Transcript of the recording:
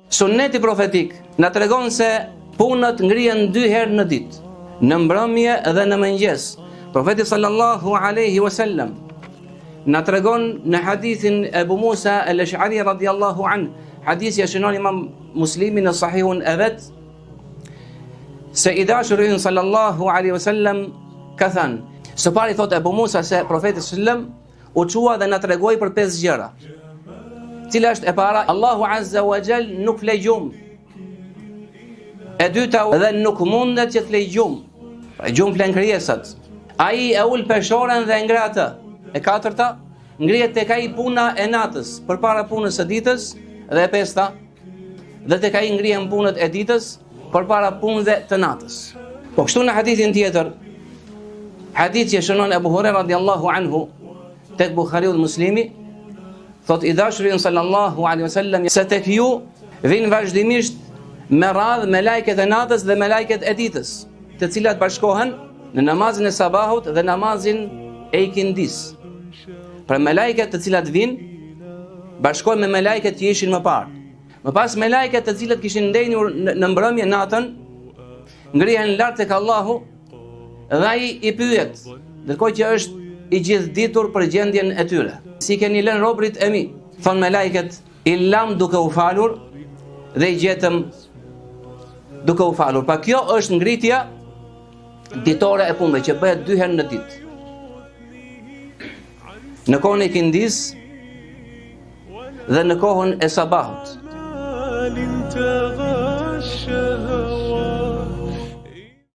Sunneti profetik na tregon se punët ngrihen dy herë në ditë, në mbrëmje dhe në mëngjes. Profeti sallallahu alaihi wasallam na tregon në hadithin e Ebu Musa el-Esh'ari radiallahu anh, hadithi e shënon imam Muslimi në sahihun e vet, se i dashuri ynë sallallahu alaihi wasallam ka thënë, së pari thotë Ebu Musa se profeti sallam u çua dhe na tregoi për pesë gjëra. Cila është e para? Allahu azza wa jall nuk fle gjumë. E dyta dhe nuk mundet që të flejë gjumë. Pra gjumë flen krijesat. Ai e ul peshoren dhe e ngre atë. E katërta, ngrihet tek ai puna e natës, përpara punës së ditës dhe e pesta, dhe tek ai ngrihen punët e ditës përpara punëve të natës. Po kështu në hadithin tjetër, hadith që shënon Ebu Hurejra radiallahu anhu tek Buhariu dhe Muslimi, thotë i dashuri ynë sallallahu alaihi wasallam se tek ju vijnë vazhdimisht me radhë melajket e natës dhe melajket e ditës, të cilat bashkohen në namazin e sabahut dhe namazin e ikindisë. Pra melajket të cilat vijnë bashkohen me melajket që ishin më parë. Më pas melajket të cilët kishin ndenjur në mbrëmje natën, ngrihen lart tek Allahu dhe ai i pyet, ndërkohë që është i gjithëditur për gjendjen e tyre. Si keni lënë robërit e mi? Thonë melajket, i lamë duke u falur dhe i gjetëm duke u falur. Pra kjo është ngritja ditore e punëve që bëhet dy herë në ditë. Në kohën e ikindisë dhe në kohën e sabahut.